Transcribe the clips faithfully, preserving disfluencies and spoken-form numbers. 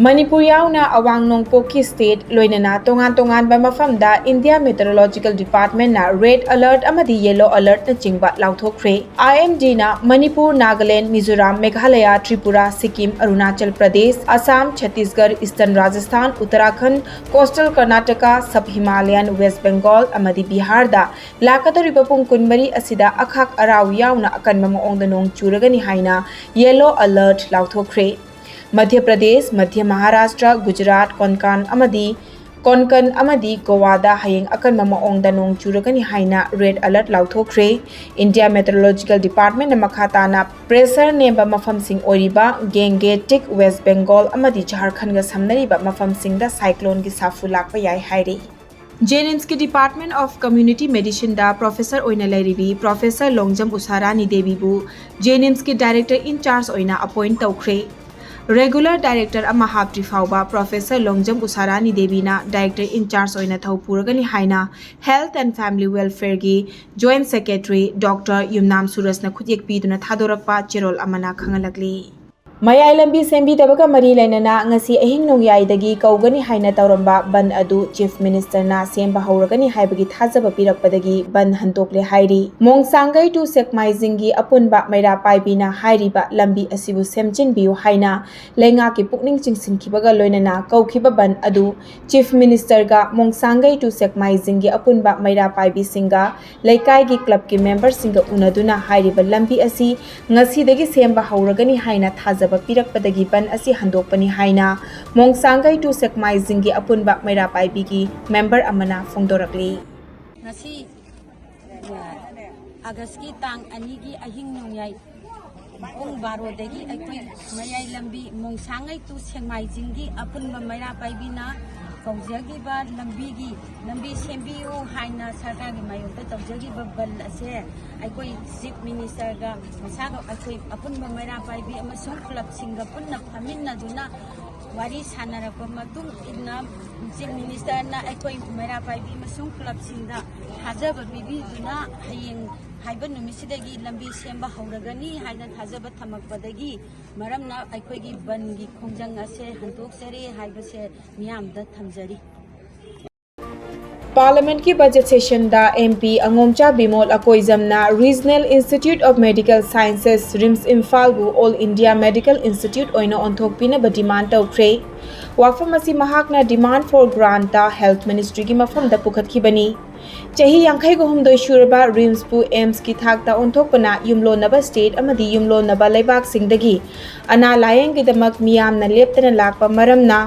ꯃꯅꯤꯄꯨꯔ ꯌꯥꯎꯅ ꯑꯋꯥꯡ ꯅꯣꯡꯄꯣꯛꯀꯤ state ꯂꯣꯏꯅꯅ ꯇꯣꯉꯥꯟ ꯇꯣꯉꯥꯟꯕ ꯃꯐꯝꯗ India Meteorological Departmentꯅ red alert ꯑꯃꯗꯤ yellow alertꯅꯆꯤꯡꯕ ꯂꯥꯎꯊꯣꯛꯈ꯭ꯔꯦ꯫ IMDꯅ Manipur, Nagaland, Mizoram, Meghalaya, Tripura, Sikkim, Arunachal Pradesh, Assam, Chhattisgarh, Eastern Rajasthan, Uttarakhand, Coastal Karnataka, Sub Himalayan, West Bengal ꯑꯃꯗꯤ ꯕꯤꯍꯥꯔꯗ ꯂꯥꯛꯀꯗꯧꯔꯤꯕ ꯄꯨꯡ ꯀꯨꯟꯃꯔꯤ ꯑꯁꯤꯗ ꯑꯈꯥꯛ ꯑꯔꯥꯎ ꯌꯥꯎꯅ ꯑꯀꯟꯕ ꯃꯑꯣꯡꯗ ꯅꯣꯡ ꯆꯨꯔꯒꯅꯤ ꯍꯥꯏꯅ yellow alert ꯂꯥꯎꯊꯣꯛꯈ꯭ꯔꯦ꯫ ꯃꯙ꯭ꯌ ꯄ꯭ꯔꯗꯦꯁ, ꯃꯙ꯭ꯌ ꯃꯍꯥꯔꯥꯁꯇ꯭ꯔ, ꯒꯨꯖꯔꯥꯠ, ꯀꯣꯟꯀꯥꯟ ꯑꯃꯗꯤ ꯀꯣꯟꯀꯟ ꯑꯃꯗꯤ ꯒꯣꯋꯥꯗ ꯍꯌꯦꯡ ꯑꯀꯟꯕ ꯃꯑꯣꯡꯗ ꯅꯣꯡ ꯆꯨꯔꯒꯅꯤ ꯍꯥꯏꯅ red alert ꯂꯥꯎꯊꯣꯛꯈ꯭ꯔꯦ꯫ India Meteorological Departmentꯅ ꯃꯈꯥ ꯇꯥꯅ pressure ꯅꯦꯝꯕ ꯃꯐꯝꯁꯤꯡ ꯑꯣꯏꯔꯤꯕ ꯒꯦꯡꯒꯦꯇꯤꯛ, West Bengal ꯑꯃꯗꯤ ꯖꯥꯔꯈꯟꯒ ꯁꯝꯅꯔꯤꯕ ꯃꯐꯝꯁꯤꯡꯗ cycloneꯒꯤ ꯁꯥꯐꯨ ꯂꯥꯛꯄ ꯌꯥꯏ ꯍꯥꯏꯔꯤ꯫ JNIMSꯀꯤ Department of Community Medicineꯗ professor ꯑꯣꯏꯅ ꯂꯩꯔꯤꯕꯤ Professor Longjam Usharani ꯗꯦꯕꯤꯕꯨ JNIMSꯀꯤ director in charge ꯑꯣꯏꯅ appoint ꯇꯧꯈ꯭ꯔꯦ꯫ Regular director ꯑꯃ ꯍꯥꯞꯇ꯭ꯔꯤ ꯐꯥꯎꯕ Professor Longjam Usharani ꯗꯦꯕꯤꯅ director in charge ꯑꯣꯏꯅ ꯊꯧ ꯄꯨꯔꯒꯅꯤ ꯍꯥꯏꯅ Health and Family Welfareꯒꯤ Joint Secretary Doctor ꯌꯨꯝꯅꯥꯝ ꯁꯨꯔꯖꯅ ꯈꯨꯠꯌꯦꯛ ꯄꯤꯗꯨꯅ ꯊꯥꯗꯣꯔꯛꯄ ꯆꯦꯔꯣꯜ ꯑꯃꯅ ꯈꯪꯍꯜꯂꯛꯂꯤ꯫ ꯃꯌꯥꯏ ꯂꯝꯕꯤ ꯁꯦꯝꯕꯤꯗꯕꯒ ꯃꯔꯤ ꯂꯩꯅꯅ ꯉꯁꯤ ꯑꯍꯤꯡ ꯅꯣꯡꯌꯥꯏꯗꯒꯤ ꯀꯧꯒꯅꯤ ꯍꯥꯏꯅ ꯇꯧꯔꯝꯕ ꯕꯟ ꯑꯗꯨ Chief Ministerꯅ ꯁꯦꯝꯕ ꯍꯧꯔꯒꯅꯤ ꯍꯥꯏꯕꯒꯤ ꯊꯥꯖꯕ ꯄꯤꯔꯛꯄꯗꯒꯤ ꯕꯟ ꯍꯟꯗꯣꯛꯂꯦ ꯍꯥꯏꯔꯤ꯫ ꯃꯣꯡꯁꯥꯡꯒꯩ to ꯁꯦꯛꯃꯥꯏꯖꯤꯡꯒꯤ ꯑꯄꯨꯟꯕ ꯃꯩꯔꯥ ꯄꯥꯏꯕꯤꯅ ꯍꯥꯏꯔꯤꯕ ꯂꯝꯕꯤ ꯑꯁꯤꯕꯨ ꯁꯦꯝꯖꯤꯟꯕꯤꯌꯨ ꯍꯥꯏꯅ ꯂꯩꯉꯥꯛꯀꯤ ꯄꯨꯛꯅꯤꯡ ꯆꯤꯡꯁꯤꯟꯈꯤꯕꯒ ꯂꯣꯏꯅꯅ ꯀꯧꯈꯤꯕ ꯕꯟ ꯑꯗꯨ Chief Ministerꯒ ꯃꯣꯡꯁꯥꯡꯒꯩ to ꯁꯦꯛꯃꯥꯏꯖꯤꯡꯒꯤ ꯑꯄꯨꯟꯕ ꯃꯩꯔꯥ ꯄꯥꯏꯕꯤꯁꯤꯡꯒ ꯂꯩꯀꯥꯏꯒꯤ clubꯀꯤ memberꯁꯤꯡꯒ ꯎꯅꯗꯨꯅ ꯍꯥꯏꯔꯤꯕ ꯂꯝꯕꯤ ꯑꯁꯤ ꯉꯁꯤꯗꯒꯤ ꯁꯦꯝꯕ ꯍꯧꯔꯒꯅꯤ ꯍꯥꯏꯅ ꯊꯥꯖꯕ ꯄꯤꯔꯛꯄꯗꯒꯤ ꯕꯟ ꯑꯁꯤ ꯍꯟꯗꯣꯛꯄꯅꯤ ꯍꯥꯏꯅ ꯃꯣꯡꯁꯥꯡꯒꯩ to ꯁꯦꯛꯃꯥꯏꯖꯤꯡꯒꯤ ꯑꯄꯨꯟꯕ ꯃꯩꯔꯥ ꯄꯥꯏꯕꯤꯒꯤ member ꯑꯃꯅ ꯐꯣꯡꯗꯣꯔꯛꯂꯤ꯫ ꯉꯁꯤ ꯑꯥꯒꯁꯀꯤ ꯇꯥꯡ ꯑꯅꯤꯒꯤ ꯑꯍꯤꯡ ꯅꯣꯡꯌꯥꯏ ꯄꯨꯡ ꯕꯥꯔꯣꯗꯒꯤ ꯑꯩꯈꯣꯏ ꯃꯌꯥꯏ ꯂꯝꯕꯤ ꯃꯣꯡꯁꯥꯡꯉꯩ to ꯁꯦꯛꯃꯥꯏꯖꯤꯡꯒꯤ ꯑꯄꯨꯟꯕ ꯃꯩꯔꯥ ꯄꯥꯏꯕꯤꯅ ꯀꯧꯖꯈꯤꯕ ꯂꯝꯕꯤꯒꯤ ꯂꯝꯕꯤ ꯁꯦꯝꯕꯤꯌꯨ ꯍꯥꯏꯅ ꯁꯔꯀꯥꯔꯒꯤ ꯃꯥꯌꯣꯛꯇ ꯇꯧꯖꯈꯤꯕ ꯕꯟ ꯑꯁꯦ ꯑꯩꯈꯣꯏ Chief Ministerꯒ ꯃꯁꯥꯒ ꯑꯩꯈꯣꯏ ꯑꯄꯨꯟꯕ ꯃꯩꯔꯥ ꯄꯥꯏꯕꯤ ꯑꯃꯁꯨꯡ clubꯁꯤꯡꯒ ꯄꯨꯟꯅ ꯐꯝꯃꯤꯟꯅꯗꯨꯅ ꯋꯥꯔꯤ ꯁꯥꯟꯅꯔꯛꯄ ꯃꯇꯨꯡ ꯏꯟꯅ Chief Ministerꯅ ꯑꯩꯈꯣꯏ ꯃꯩꯔꯥ ꯄꯥꯏꯕꯤ ꯑꯃꯁꯨꯡ clubꯁꯤꯡꯗ ꯊꯥꯖꯕ ꯄꯤꯕꯤꯗꯨꯅ ꯍꯌꯦꯡ ꯍꯥꯏꯕ ꯅꯨꯃꯤꯠꯁꯤꯗꯒꯤ ꯂꯝꯕꯤ ꯁꯦꯝꯕ ꯍꯧꯔꯒꯅꯤ ꯍꯥꯏꯅ ꯊꯥꯖꯕ ꯊꯝꯃꯛꯄꯗꯒꯤ ꯃꯔꯝꯅ ꯑꯩꯈꯣꯏꯒꯤ ꯕꯟꯒꯤ ꯈꯣꯡꯖꯪ ꯑꯁꯦ ꯍꯟꯗꯣꯛꯆꯔꯤ ꯍꯥꯏꯕꯁꯦ ꯃꯤꯌꯥꯝꯗ ꯊꯝꯖꯔꯤ꯫ ꯄꯥꯔꯂꯤꯌꯥꯃꯦꯟꯠꯀꯤ ꯕꯖꯦꯠ ꯁꯦꯁꯟꯗ ꯑꯦꯝ ꯄꯤ ꯑꯉꯣꯝꯆꯥ ꯕꯤꯃꯣꯜ ꯑꯀꯣꯏꯖꯝꯅ Regional Institute of Medical Sciences, RIMS ꯏꯝꯐꯥꯜꯕꯨ All India Medical Institute ꯑꯣꯏꯅ ꯑꯣꯟꯊꯣꯛꯄꯤꯅꯕ ꯗꯤꯃꯥꯟ ꯇꯧꯈ꯭ꯔꯦ꯫ ꯋꯥꯐꯝ ꯑꯁꯤ ꯃꯍꯥꯛꯅ Demand for Grantꯇ ꯍꯦꯜꯊ ꯃꯤꯅꯤꯁꯇ꯭ꯔꯤꯒꯤ ꯃꯐꯝꯗ ꯄꯨꯈꯠꯈꯤꯕꯅꯤ꯫ ꯆꯍꯤ ꯌꯥꯡꯈꯩꯒ ꯍꯨꯝꯗꯣꯏ ꯁꯨꯔꯕ ꯔꯤꯝꯁꯄꯨ ꯑꯦꯝꯁꯀꯤ ꯊꯥꯛꯇ ꯑꯣꯟꯊꯣꯛꯄꯅ ꯌꯨꯝꯂꯣꯟꯅꯕ ꯁ꯭ꯇꯦꯠ ꯑꯃꯗꯤ ꯌꯨꯝꯂꯣꯟꯅꯕ ꯂꯩꯕꯥꯛꯁꯤꯡꯗꯒꯤ ꯑꯅꯥ ꯂꯥꯌꯦꯡꯒꯤꯗꯃꯛ ꯃꯤꯌꯥꯝꯅ ꯂꯦꯞꯇꯅ ꯂꯥꯛꯄ ꯃꯔꯝꯅ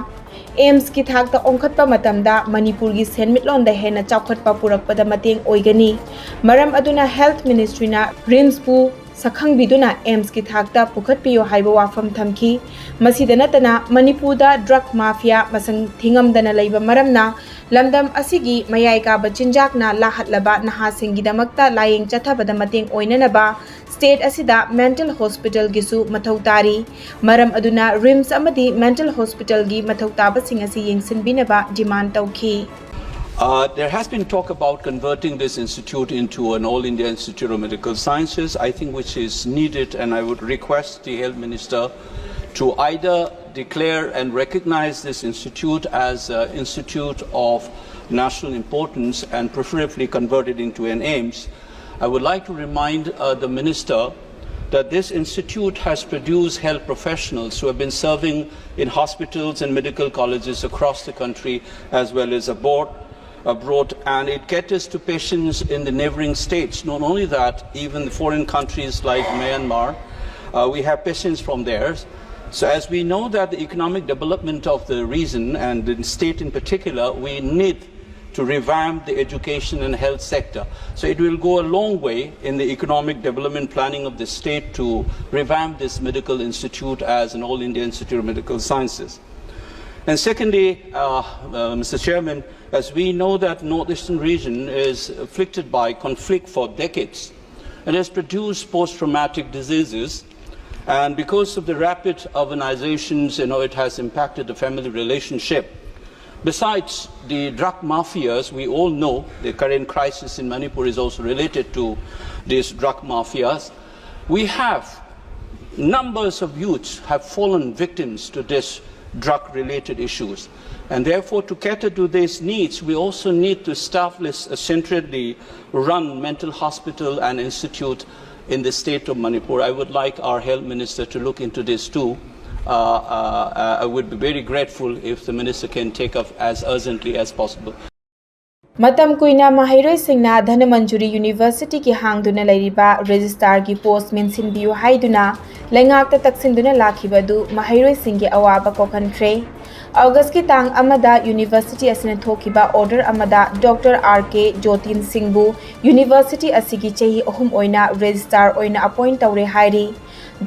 ꯑꯦꯝꯁꯀꯤ ꯊꯥꯛꯇ ꯑꯣꯟꯈꯠꯄ ꯃꯇꯝꯗ ꯃꯅꯤꯄꯨꯔꯒꯤ ꯁꯦꯟꯃꯤꯠꯂꯣꯟꯗ ꯍꯦꯟꯅ ꯆꯥꯎꯈꯠꯄ ꯄꯨꯔꯛꯄꯗ ꯃꯇꯦꯡ ꯑꯣꯏꯒꯅꯤ꯫ ꯃꯔꯝ ꯑꯗꯨꯅ ꯍꯦꯜꯊ ꯃꯤꯅꯤꯁꯇ꯭ꯔꯤꯅ ꯔꯤꯝꯁꯄꯨ ꯁꯛꯈꯪꯕꯤꯗꯨꯅ ꯑꯦꯝꯁꯀꯤ ꯊꯥꯛꯇ ꯄꯨꯈꯠꯄꯤꯌꯨ ꯍꯥꯏꯕ ꯋꯥꯐꯝ ꯊꯝꯈꯤ꯫ ꯃꯁꯤꯗ ꯅꯠꯇꯅ ꯃꯅꯤꯄꯨꯔꯗ ꯗ꯭ꯔꯒ ꯃꯥꯐꯤꯌꯥ ꯃꯁꯤꯡ ꯊꯤꯉꯝꯗꯅ ꯂꯩꯕ ꯃꯔꯝꯅ ꯂꯝꯗꯝ ꯑꯁꯤꯒꯤ ꯃꯌꯥꯏ ꯀꯥꯕ ꯆꯤꯟꯖꯥꯛꯅ ꯂꯥꯍꯠꯂꯕ ꯅꯍꯥꯁꯤꯡꯒꯤꯗꯃꯛꯇ ꯂꯥꯌꯦꯡ ꯆꯠꯊꯕꯗ ꯃꯇꯦꯡ ꯑꯣꯏꯅꯅꯕ ꯁ꯭ꯇꯦꯠ ꯑꯁꯤꯗ ꯃꯦꯟꯇꯦꯜ ꯍꯣꯁꯄꯤꯇꯥꯜꯒꯤꯁꯨ ꯃꯊꯧ ꯇꯥꯔꯤ꯫ ꯃꯔꯝ ꯑꯗꯨꯅ ꯔꯤꯝꯁ ꯑꯃꯗꯤ ꯃꯦꯟꯇꯦꯜ ꯍꯣꯁꯄꯤꯇꯥꯜꯒꯤ ꯃꯊꯧ ꯇꯥꯕꯁꯤꯡ ꯑꯁꯤ ꯌꯦꯡꯁꯤꯟꯕꯤꯅꯕ ꯗꯤꯃꯥꯟ ꯇꯧꯈꯤ꯫ Uh, there has been talk about converting this institute into an All India Institute of Medical Sciences, I think which is needed, and I would request the Health Minister to either declare and recognize this institute as an institute of national importance and preferably convert it into an AIIMS. I would like to remind uh, the Minister that this institute has produced health professionals who have been serving in hospitals and medical colleges across the country as well as abroad, abroad, and it caters to patients in the neighboring states. Not only that, even the foreign countries like Myanmar, uh, we have patients from there. So as we know that the economic development of the region and the state in particular, we need to revamp the education and health sector. So it will go a long way in the economic development planning of the state to revamp this medical institute as an All India Institute of Medical Sciences. And secondly, uh, uh, Mister Chairman, as we know that Northeastern region is afflicted by conflict for decades and has produced post-traumatic diseases. And because of the rapid urbanizations, you know, it has impacted the family relationship. Besides the drug mafias, we all know the current crisis in Manipur is also related to these drug mafias. We have numbers of youths have fallen victims to this drug-related issues. And therefore, to cater to these needs, we also need to establish a centrally run mental hospital and institute in the state of Manipur. I would like our health minister to look into this too. Uh, uh, uh, I would be very grateful if the minister can take up as urgently as possible. ꯃꯇꯝ ꯀꯨꯏꯅ ꯃꯍꯩꯔꯣꯏꯁꯤꯡꯅ ꯙꯅꯃꯟꯖꯨꯔꯤ ꯌꯨꯅꯤꯚꯔꯁꯤꯇꯤꯒꯤ ꯍꯥꯡꯗꯨꯅ ꯂꯩꯔꯤꯕ ꯔꯦꯖꯤꯁꯇ꯭ꯔꯥꯔꯒꯤ post ꯃꯦꯟꯁꯤꯟꯕꯤꯌꯨ ꯍꯥꯏꯗꯨꯅ ꯂꯩꯉꯥꯛꯇ ꯇꯛꯁꯤꯟꯗꯨꯅ ꯂꯥꯛꯈꯤꯕ ꯑꯗꯨ ꯃꯍꯩꯔꯣꯏꯁꯤꯡꯒꯤ ꯑꯋꯥꯕ ꯀꯣꯛꯍꯟꯈ꯭ꯔꯦ꯫ ꯑꯣꯒꯁ꯭ꯠꯀꯤ ꯇꯥꯡ ꯑꯃꯗ ꯌꯨꯅꯤꯚꯔꯁꯤꯇꯤ ꯑꯁꯤꯅ ꯊꯣꯛꯈꯤꯕ ꯑꯣꯔꯗꯔ ꯑꯃꯗ ꯗꯣꯛꯇꯔ ꯑꯥꯔ ꯀꯦ ꯖꯣꯇꯤꯟ ꯁꯤꯡꯕꯨ ꯌꯨꯅꯤꯚꯔꯁꯤꯇꯤ ꯑꯁꯤꯒꯤ ꯆꯍꯤ ꯑꯍꯨꯝ ꯑꯣꯏꯅ ꯔꯦꯖꯤꯁꯇ꯭ꯔꯥꯔ ꯑꯣꯏꯅ ꯑꯦꯄꯣꯏꯟꯠ ꯇꯧꯔꯦ ꯍꯥꯏꯔꯤ꯫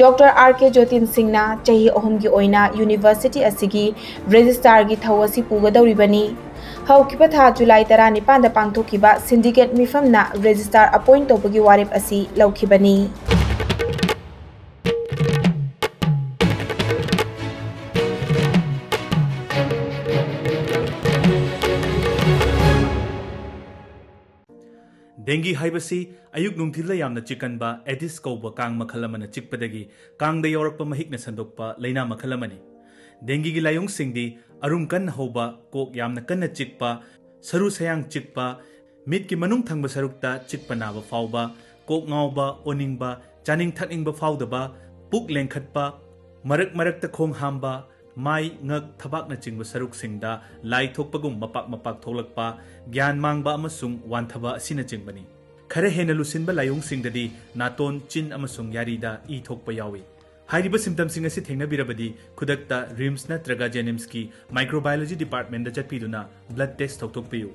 ꯗꯣꯛꯇꯔ ꯑꯥꯔ ꯀꯦ ꯖꯣꯇꯤꯟ ꯁꯤꯡꯅ ꯆꯍꯤ ꯑꯍꯨꯝꯒꯤ ꯑꯣꯏꯅ ꯌꯨꯅꯤꯚꯔꯁꯤꯇꯤ ꯑꯁꯤꯒꯤ ꯔꯦꯖꯤꯁꯇ꯭ꯔꯥꯔꯒꯤ ꯊꯧ ꯑꯁꯤ ꯄꯨꯒꯗꯧꯔꯤꯕꯅꯤ꯫ ꯍꯧꯈꯤꯕ ꯊꯥ ꯖꯨꯂꯥꯏ ꯇꯔꯥꯅꯤꯄꯥꯟꯗ ꯄꯥꯡꯊꯣꯛꯈꯤꯕ ꯁꯤꯟꯗꯤꯀꯦꯠ ꯃꯤꯐꯝꯅ ꯔꯦꯖꯤꯁꯇ꯭ꯔꯥꯔ ꯑꯦꯄꯣꯏꯟꯠ ꯇꯧꯕꯒꯤ ꯋꯥꯔꯦꯞ ꯑꯁꯤ ꯂꯧꯈꯤꯕꯅꯤ꯫ ꯗꯦꯡꯒꯤ ꯍꯥꯏꯕꯁꯤ ꯑꯌꯨꯛ ꯅꯨꯡꯊꯤꯜꯗ ꯌꯥꯝꯅ ꯆꯤꯛꯀꯟꯕ ꯑꯦꯗꯤꯁ ꯀꯧꯕ ꯀꯥꯡ ꯃꯈꯜ ꯑꯃꯅ ꯆꯤꯛꯄꯗꯒꯤ ꯀꯥꯡꯗ ꯌꯥꯎꯔꯛꯄ ꯃꯍꯤꯛꯅ ꯁꯟꯗꯣꯛꯄ ꯂꯩꯅꯥ ꯃꯈꯜ ꯑꯃꯅꯤ꯫ ꯗꯦꯡꯒꯤꯒꯤ ꯂꯥꯏꯑꯣꯡꯁꯤꯡꯗꯤ ꯑꯔꯨꯝ ꯀꯟꯅ ꯍꯧꯕ, ꯀꯣꯛ ꯌꯥꯝꯅ ꯀꯟꯅ ꯆꯤꯛꯄ, ꯁꯔꯨ ꯁꯌꯥꯡ ꯆꯤꯛꯄ, ꯃꯤꯠꯀꯤ ꯃꯅꯨꯡ ꯊꯪꯕ ꯁꯔꯨꯛꯇ ꯆꯤꯛꯄ ꯅꯥꯕ ꯐꯥꯎꯕ, ꯀꯣꯛ ꯉꯥꯎꯕ, ꯑꯣꯅꯤꯡꯕ, ꯆꯥꯅꯤꯡ ꯊꯛꯅꯤꯡꯕ ꯐꯥꯎꯗꯕ, ꯄꯨꯛ ꯂꯦꯡꯈꯠꯄ, ꯃꯔꯛ ꯃꯔꯛꯇ ꯈꯣꯡ ꯍꯥꯝꯕ, ꯃꯥꯏ, ꯉꯛ, ꯊꯕꯥꯛꯅꯆꯤꯡꯕ ꯁꯔꯨꯛꯁꯤꯡꯗ ꯂꯥꯏ ꯊꯣꯛꯄꯒꯨꯝ ꯃꯄꯥꯛ ꯃꯄꯥꯛ ꯊꯣꯛꯂꯛꯄ, ꯒ꯭ꯌꯥꯟ ꯃꯥꯡꯕ ꯑꯃꯁꯨꯡ ꯋꯥꯟꯊꯕ ꯑꯁꯤꯅꯆꯤꯡꯕꯅꯤ꯫ ꯈꯔ ꯍꯦꯟꯅ ꯂꯨꯁꯤꯟꯕ ꯂꯥꯏꯑꯣꯡꯁꯤꯡꯗꯗꯤ ꯅꯥꯇꯣꯟ, ꯆꯤꯟ ꯑꯃꯁꯨꯡ ꯌꯥꯔꯤꯗ ꯏ ꯊꯣꯛꯄ ꯌꯥꯎꯏ꯫ ꯍꯥꯏꯔꯤꯕ ꯁꯤꯝꯇꯝꯁꯤꯡ ꯑꯁꯤ ꯊꯦꯡꯅꯕꯤꯔꯕꯗꯤ ꯈꯨꯗꯛꯇ ꯔꯤꯝꯁ ꯅꯠꯇ꯭ꯔꯒ ꯖꯦꯅꯤꯝꯁꯀꯤ ꯃꯥꯏꯀ꯭ꯔꯣꯕꯥꯏꯑꯣꯂꯣꯖꯤ ꯗꯤꯄꯥꯔꯠꯃꯦꯟꯗ ꯆꯠꯄꯤꯗꯨꯅ ꯕ꯭ꯂꯗ ꯇꯦꯁ꯭ꯠ ꯇꯧꯊꯣꯛꯄꯤꯌꯨ꯫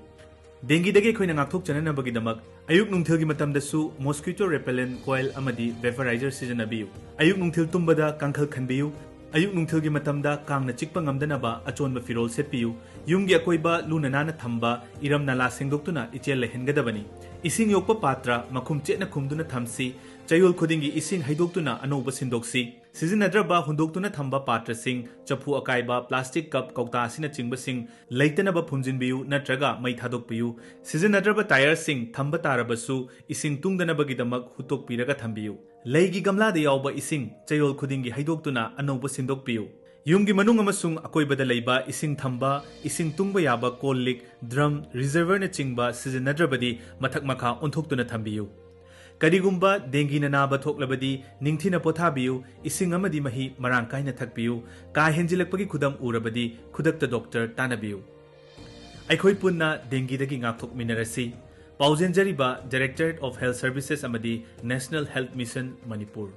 ꯗꯦꯡꯒꯤꯗꯒꯤ ꯑꯩꯈꯣꯏꯅ ꯉꯥꯛꯊꯣꯛꯆꯅꯅꯕꯒꯤꯗꯃꯛ ꯑꯌꯨꯛ ꯅꯨꯡꯊꯤꯜꯒꯤ ꯃꯇꯝꯗꯁꯨ ꯃꯣꯁꯀ꯭ꯌꯨꯇꯣ ꯔꯦꯄꯦꯂꯦꯟꯠ ꯀꯣꯏꯜ ꯑꯃꯗꯤ ꯚꯦꯄꯔꯥꯏꯖꯔ ꯁꯤꯖꯤꯟꯅꯕꯤꯌꯨ꯫ ꯑꯌꯨꯛ ꯅꯨꯡꯊꯤꯜ ꯇꯨꯝꯕꯗ ꯀꯥꯡꯈꯜ ꯈꯟꯕꯤꯌꯨ꯫ ꯑꯌꯨꯛ ꯅꯨꯡꯊꯤꯜꯒꯤ ꯃꯇꯝꯗ ꯀꯥꯡꯅ ꯆꯤꯛꯄ ꯉꯝꯗꯅꯕ ꯑꯆꯣꯟꯕ ꯐꯤꯔꯣꯜ ꯁꯦꯠꯄꯤꯌꯨ꯫ ꯌꯨꯝꯒꯤ ꯑꯀꯣꯏꯕ ꯂꯨꯅ ꯅꯥꯟꯅ ꯊꯝꯕ, ꯏꯔꯝ ꯅꯂꯥ ꯁꯦꯡꯗꯣꯛꯇꯨꯅ ꯏꯆꯦꯜ ꯂꯩꯍꯟꯒꯗꯕꯅꯤ꯫ ꯏꯁꯤꯡ ꯌꯣꯛꯄ ꯄꯥꯇ꯭ꯔ ꯃꯈꯨꯝ ꯆꯦꯠꯅ ꯈꯨꯝꯗꯨꯅ ꯊꯝꯁꯤ꯫ ꯆꯌꯣꯜ ꯈꯨꯗꯤꯡꯒꯤ ꯏꯁꯤꯡ ꯍꯩꯗꯣꯛꯇꯨꯅ ꯑꯅꯧꯕ ꯁꯤꯟꯗꯣꯛꯁꯤ꯫ ꯁꯤꯖꯤꯟꯅꯗ꯭ꯔꯕ ꯍꯨꯟꯗꯣꯛꯇꯨꯅ ꯊꯝꯕ ꯄꯥꯇ꯭ꯔꯁꯤꯡ, ꯆꯐꯨ ꯑꯀꯥꯏꯕ, ꯄ꯭ꯂꯥꯁꯇꯤꯛ ꯀꯞ, ꯀꯧꯇꯥ ꯑꯁꯤꯅꯆꯤꯡꯕꯁꯤꯡ ꯂꯩꯇꯅꯕ ꯐꯨꯝꯖꯤꯟꯕꯤꯌꯨ ꯅꯠꯇ꯭ꯔꯒ ꯃꯩ ꯊꯥꯗꯣꯛꯄꯤꯌꯨ꯫ ꯁꯤꯖꯤꯟꯅꯗ꯭ꯔꯕ ꯇꯥꯌꯔꯁꯤꯡ ꯊꯝꯕ ꯇꯥꯔꯕꯁꯨ ꯏꯁꯤꯡ ꯇꯨꯡꯗꯅꯕꯒꯤꯗꯃꯛ ꯍꯨꯠꯇꯣꯛꯄꯤꯔꯒ ꯊꯝꯕꯤꯌꯨ꯫ ꯂꯩꯒꯤ ꯒꯝꯂꯥꯗ ꯌꯥꯎꯕ ꯏꯁꯤꯡ ꯆꯌꯣꯜ ꯈꯨꯗꯤꯡꯒꯤ ꯍꯩꯗꯣꯛꯇꯨꯅ ꯑꯅꯧꯕ ꯁꯤꯟꯗꯣꯛꯄꯤꯌꯨ꯫ ꯌꯨꯝꯒꯤ ꯃꯅꯨꯡ ꯑꯃꯁꯨꯡ ꯑꯀꯣꯏꯕꯗ ꯂꯩꯕ ꯏꯁꯤꯡ ꯊꯝꯕ, ꯏꯁꯤꯡ ꯇꯨꯡꯕ ꯌꯥꯕ ꯀꯣꯜ ꯂꯤꯛ, ꯗ꯭ꯔꯝ, ꯔꯤꯖꯔꯚꯔꯅꯆꯤꯡꯕ ꯁꯤꯖꯤꯟꯅꯗ꯭ꯔꯕꯗꯤ ꯃꯊꯛ ꯃꯈꯥ ꯑꯣꯟꯊꯣꯛꯇꯨꯅ ꯊꯝꯕꯤꯌꯨ꯫ ꯀꯔꯤꯒꯨꯝꯕ ꯗꯦꯡꯒꯤꯅ ꯅꯥꯕ ꯊꯣꯛꯂꯕꯗꯤ ꯅꯤꯡꯊꯤꯅ ꯄꯣꯊꯥꯕꯤꯌꯨ, ꯏꯁꯤꯡ ꯑꯃꯗꯤ ꯃꯍꯤ ꯃꯔꯥꯡ ꯀꯥꯏꯅ ꯊꯛꯄꯤꯌꯨ꯫ ꯀꯥ ꯍꯦꯟꯖꯤꯜꯂꯛꯄꯒꯤ ꯈꯨꯗꯝ ꯎꯔꯕꯗꯤ ꯈꯨꯗꯛꯇ ꯗꯣꯛꯇꯔ ꯇꯥꯟꯅꯕꯤꯌꯨ꯫ ꯑꯩꯈꯣꯏ ꯄꯨꯟꯅ ꯗꯦꯡꯒꯤꯗꯒꯤ ꯉꯥꯛꯊꯣꯛꯃꯤꯟꯅꯔꯁꯤ꯫ ꯄꯥꯎꯖꯦꯟꯖꯔꯤꯕ Directorate of Health Services ꯑꯃꯗꯤ National Health Mission ꯃꯅꯤꯄꯨꯔ꯫